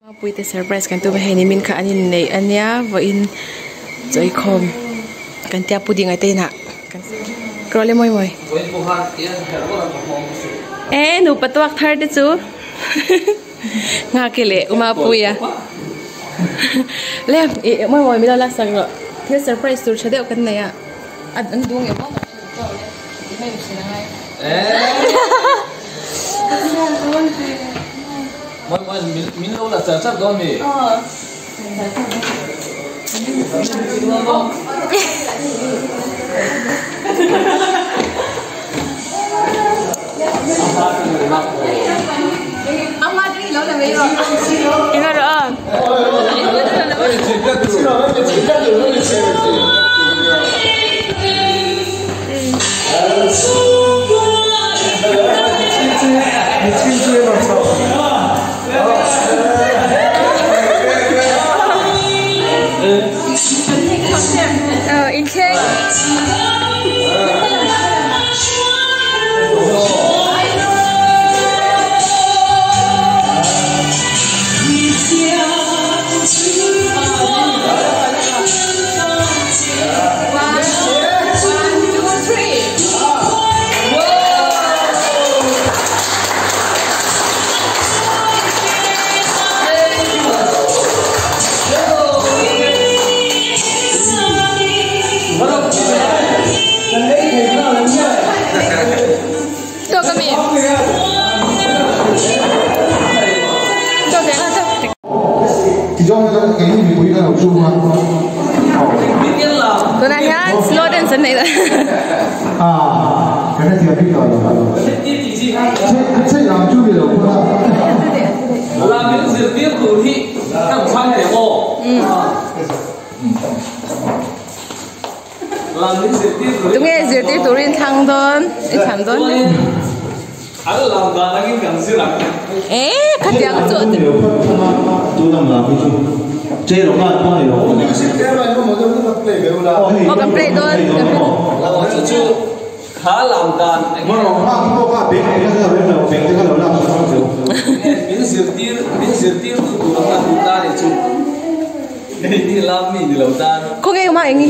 Mapuite surprise kan tum a hei nimin kha an inneih a nia vawiin chawikhawm kan tia pudding a te inah kan rawh le mawi mawi e nupa tuak thar te chu nghak e leh u Mapuia le ih mawi mawi min lo laksak rawh thil surprise tur tha deuh kan nei a an duh ngei maw. Tunah hian slow dance an nei ta. Tunge zirtir turin thlang dawn i thlan dawn. E khatiang chu aw kan play dawn Khawnge awm a eng hi?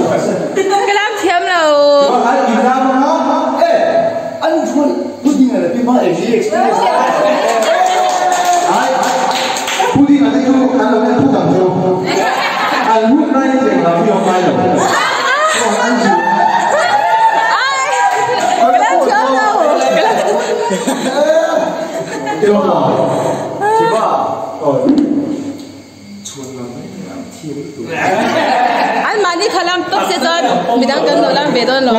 Thiam lo. Ka lam thiam lo. Ka lam thiam lo. An mahni kha lam tawp se chuan midang kan lo lam ve dawn lo.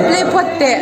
Play phawt teh.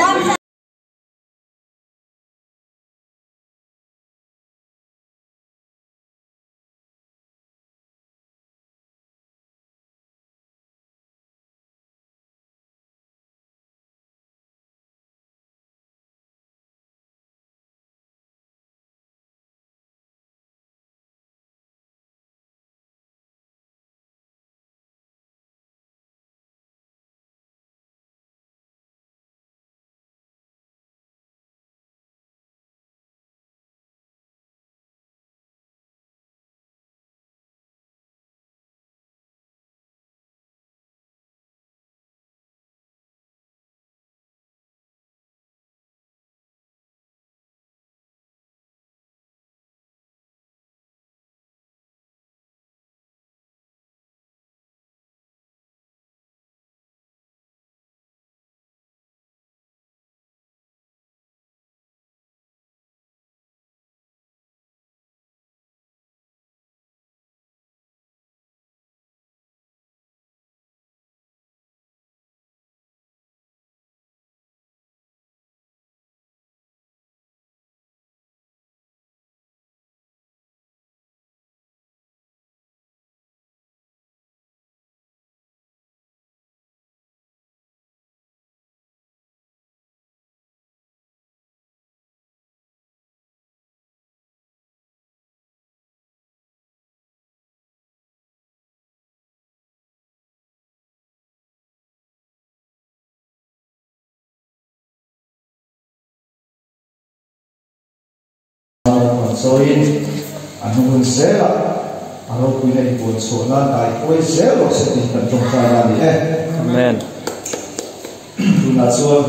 chawiin a hnung hun zelah a ropuina inbuan chhuah nan kaihruai zel rawh se tih kan tawngtai a ni e. Amen. Tunah chuan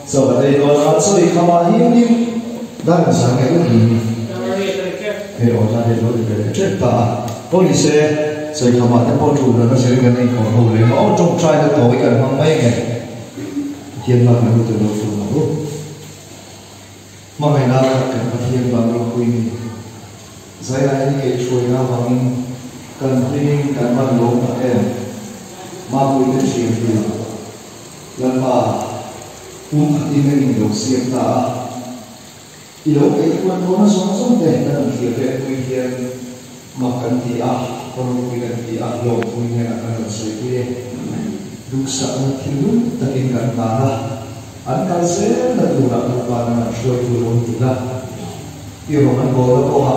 chaw kan ei dawn a, chaw i kham ah hianin dar kan zah ngei uk in hei aw la hei lo ti ve leh tep ta a, pawh ni se chaw i kham ah te pawh thu dan a zirin kan inkhawm ho leh a, aw tawngtai na tawi kan hmang mai nge Pathian hma kan lut lo fur ang u. Hmangaihna khat kan Pathian vang ropui ni. Zai lai hi kei hruaina avangin kan hliming kan man lawm tak em? Mapuite thian dun Lalpa pum khatin a in lo siam ta a, i lo kei hruai tawhna zawng zawng te kan han thlir leh pui hian mak kan ti a, ropui kan ti a, lawmpui hnenah kan rawn sawipui e. Duhsakna thilhlum takin kan hlan a, an kal zelna turah Lalpa nan an hruaitu lo ni la. I rawn an bawlna pawha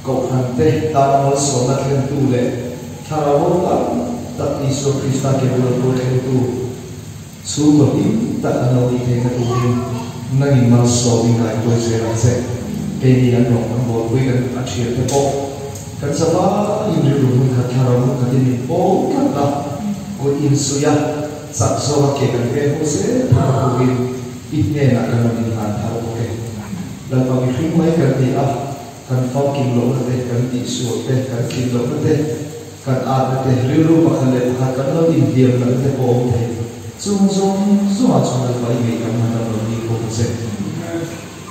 Kohhrante tana malsawmna thlentu leh Thlarau ho tam tak Isua Krista ke bula tur thlengtu chhungkaw hlim tak an lo nih theihna turin nangin malsawm in kaihtuai zel ang che. Keini an rawn an bawlpui kan a thiante pawh kan zavaiin rilru hmun khat Thlarau hmun khatin min pawl tlat a, kut insuih a, chak zawka ke kan pen ho zel theihna turin i hnenah kan rawn inhlan thar bawk e. Lalpa mihring mai kan ni a, kan famkim lohna te, kan tihsual te, kan tlin lohna te, kan atna te, rilru pakhat leh pakhat kan lo inhliam lohna te pawh a awm thei. Chung zawng zawngah chuan Lalpa i ngei kan han lo ni bawk a che.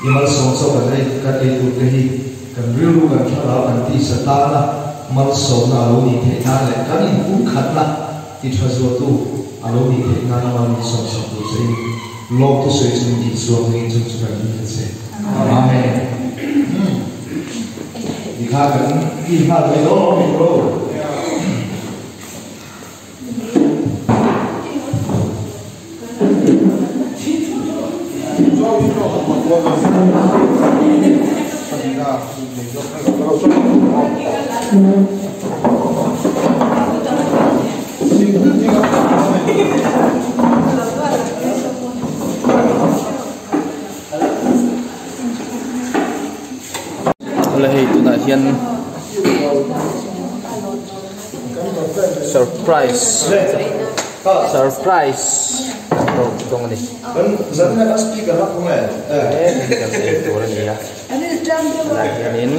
I malsawm chaw kan ei, kan ei tur te hi kan rilru kan thlarau kan tisa tana malsawmna a lo nih theih nan leh kan inpumkhatna ti tha zualtu a lo nih theih nan a mal min sawmsak tur che in lawm thusawi chungin Isua hmingin chung chu kan in che. Amen. Ti kha kan in nghal mai dawn lo ni bro. Awle hei tunah hian surprise surprise kan dawng dawng a ni he kan ei tur a ni a tunah hianin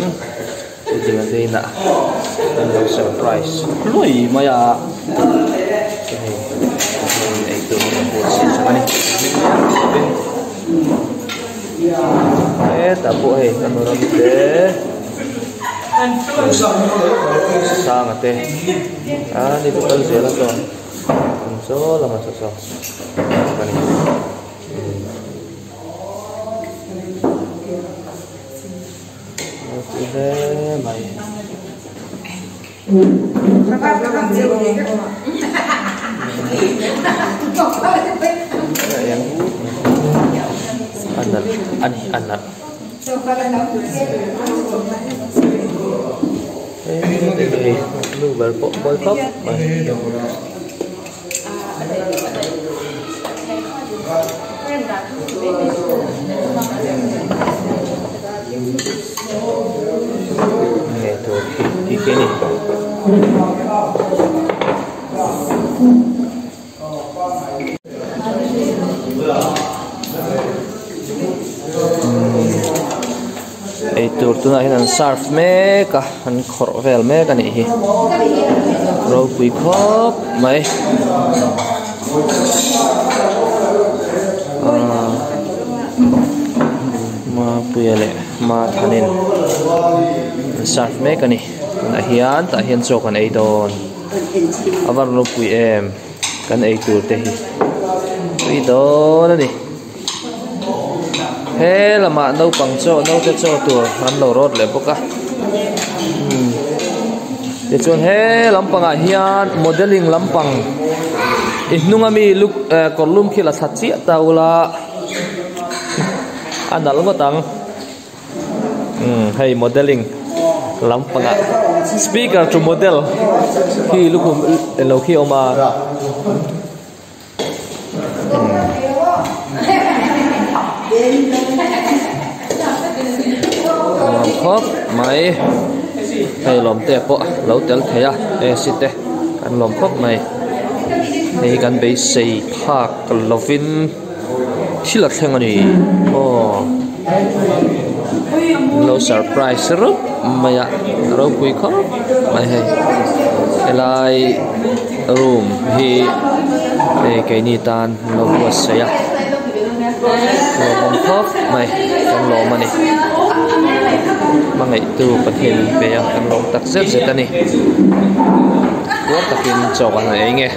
Pudding te inah an lo surprise hluai mai a hei ei tur hi a buatsaih sak a ni hetah pawh hei kan ram te sanga te a ni chu kal zel a chuan an chaw lamah saw saw a ni. Ti hle mai. A nalh a ni a nalh. Hei nu ber pawh mawi khawp mai. Nge tur khi tih khi a ni. Eitur tunah hian an serve mek a an khawrh vel mek a nih hi ropui khawp mai aaa Mapuia leh Mathanin an serve mek a ni tunah hian tah hian chaw kan ei dawn a va ropui em. Kan ei tur te hi tui dawn a ni. He lamah naupang chaw naute chaw tur an lo rawt leh bawk a. Tichuan he lampangah hian modelling lampang i hnung ami luk eh kawr lum khi la thla chiah ta ula a nalh ngawt ang. Umm hei modelling lampangah speaker to model khi lukhum eng lo khi a awm a umm nuam khawp mai hei lawm te pawh lo tel thei a AC te kan lawm khawp mai hei hi kan beisei phak lovin thil a thleng a ni aw an lo surprise rup mai a a ropui khawp mai hei helai room hi hei keini tan an lo buatsaih a lawmawm khawp mai kan lawm a ni hmangaihtu Pathian in pe a kan lawm tak zet zet a ni puar takin chaw kan han ei nge.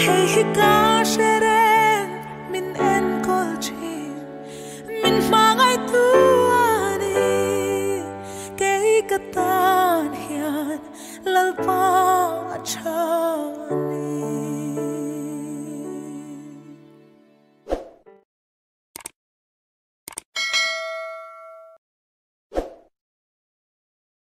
Hei hi ka